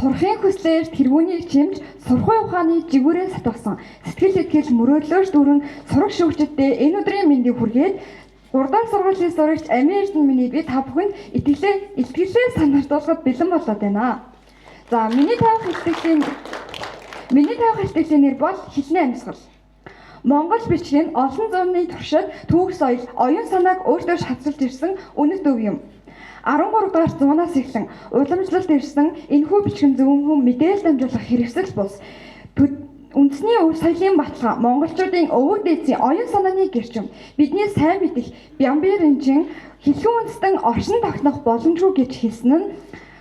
Сурахын хүслээр тэргүүнийг чимж, сурахуй ухааны жигүүрээ сатгасан. Сэтгэл итгэл мөрөөдлөөр дүүрэн сураг шүүгчдэд энэ өдрийн мэндийг хүргээд 3 дахь сургуулийн сурагч Амийн Эрдэнэ миний би та бүхэнд итгэлээ санаартуулахад бэлэн болоод байна. За, миний тавих илтгэлийн нэр бол "Хэлний амьсгал". Монгол бичиг нь олон зууны туршид түүх, соёл, оюун санааг өөртөө шатсалж ирсэн үнэт өв юм. 13 дугаар зуунаас эхлэн уламжлалт ирсэн энэхүү бичиг нь зөвхөн мэдээлэл дамжуулах хэрэгсэл бус үндэсний өв соёлын баталгаа, монголчуудын өвөг дээдсийн оюун санааны гэрчим. Бидний сайн мэдэх Бямбирэнжин "Хэлхэн үндэстэн оршин тогтнох боломжгүй" гэж хэлсэн нь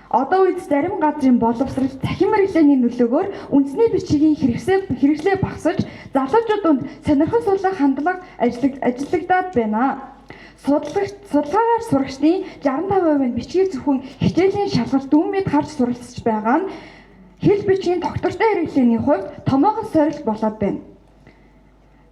одоо үед зарим газрын боловсрал, цахим хэрэглээний нөлөөгөөр үндэсний бичгийн хэрэгслээ багасаж, залуучууд дунд сонирхол суулгах хандлага ажиллагдаад байна. Судалгаагаар сурагчдын 65% нь бичгийг зөвхөн хичээлийн шалгалт, дүн мэд харж суралцж байгаа нь хэл бичгийн тогтвортой хэрэглээний хувьд томоохон сорилт болоод байна.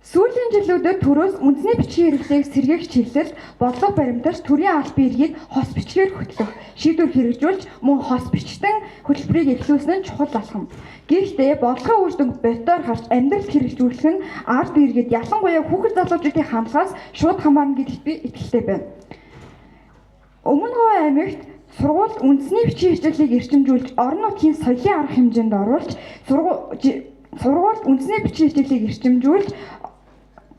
Сүүлийн жилүүдэд төрөөс үндэсний бичгийн хэрэглээг сэргээх чиглэлд бодлого баримталж, төрийн албан эрхийг хос бичгээр хөтлөх шийдвэр хэрэгжүүлж, мөн хос бичгтэн хөтөлбөрийг эхлүүлсэн нь чухал алхам. Гэхдээ бодлогын үр дүнг бодитоор харж, амьдралд хэрэгжүүлэх нь ард иргэд, ялангуяа хүүхэд залуучуудын хандлагаас шууд хамаарна гэдэгт би итгэлтэй байна. Өмнө Говь аймагт сургуульд үндэсний бичгийн хичээлийг эрчимжүүлж, орон нутгийн соёлын арга хэмжээнд оруулж, сургуульд үндэсний бичгийн хичээлийг эрчимжүүлж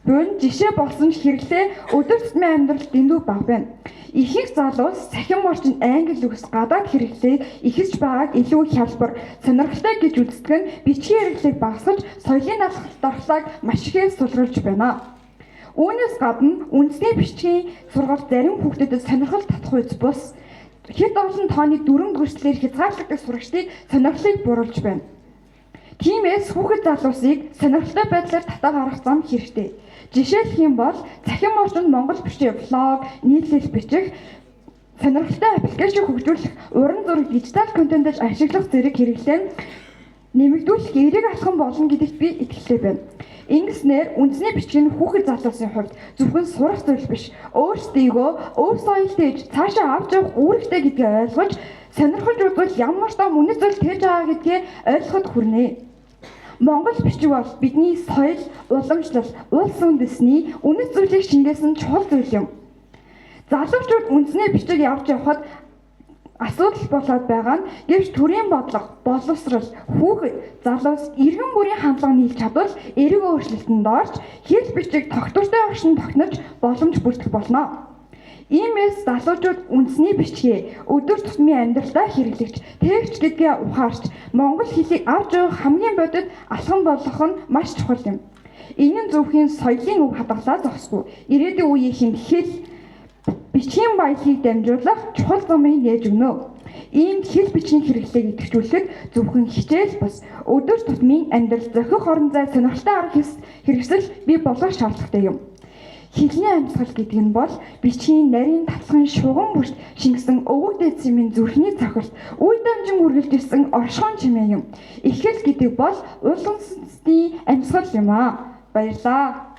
буй жишээ болсон ч хэрэглээ өдөр тутмын амьдрал дэндүү бага байна. Ихэнх залуус цахим орчинд англи үгс, гадаад хэрэглээ ихэсч байгааг илүү хялбар, сонирхолтой гэж үздэг нь бичгийн хэрэглээг багасгаж, соёлын дархлааг маш ихээр сулруулж байна. Үүнээс гадна үндэсний бичгийн сургалт зарим хүүхдэд сонирхол татах үз бус хэт олон тооны дүрэм дүрслэлээр хязгаарлагдах сурагчдыг сонирхлыг бууруулж байна. Тиймээс хүүхэд залуусыг сонирхолтой байдлаар татаа гаргах зам хэрэгтэй. Жишээлх юм бол цахим орчинд монгол бичгээр блог, нийтлэл бичих, сонирхолтой аппликейшн хөгжүүлэх, уран зураг, дижитал контентыг ашиглах зэрэг хэрэглээ нэмэгдүүлэх эерэг алхам болно гэдэгт би итгэлтэй байна. Ингэснээр үндэсний бичиг нь хүүхэд залуусын хувьд зөвхөн сурах зүйл биш, өөрсдийгөө өв соёл дээж цаашаа авч явах үүрэгтэй гэдгээ ойлгож, сонирхож үзвэл ямар том үнэт зүйл тээж байгаа гэдгээ ойлгоход хүрнэ. Монгол бичиг бол бидний соёл, уламжлал, улс үндэсний үнэт зүйлийг шингээсэн чухал зүйл юм. Залуучууд үндэсний бичиг явж явхад асуудал болоод байгаа нь гэвч төрийн бодлого, боловсрол, хүүхэд, залуус, иргэн бүрийн хандлага нийлж чадвал эерэг өөрчлөлтөнд орж, хэл бичиг тогтвортой оршин тогтнож боломж бүрдэх болно. Иймээс залуучууд үндэсний бичгээ өдөр тутмын амьдралдаа хэрэглэж, тээгч гэдгээ ухаарч, монгол хэлийг авч явах хамгийн бодит алхам болгох нь маш чухал юм. Энэ нь зөвхөн соёлын өв хадгалаа зогсохгүй. Ирээдүйн үеийнхэн хэл бичгийн баялагийг дамжуулах чухал замыг нээж өгнө. Иймд хэл бичгийн хэрэглээг идэвхжүүлэхэд зөвхөн хичээл бус, өдөр тутмын амьдрал зохих орон зай, сонирхолтой арга хэрэгсэл бий болгох шаардлагатай юм. Хэлний амьсгал гэдэг нь бол бичгийн нарийн татлагын шугам бүрт шингэсэн өвөг дээдсийн минь зүрхний цохилт, үе дамжин үргэлж ирсэн оршихуйн чимээ юм. Эх хэл гэдэг бол улс үндэстний амьсгал юм аа. Баярлалаа.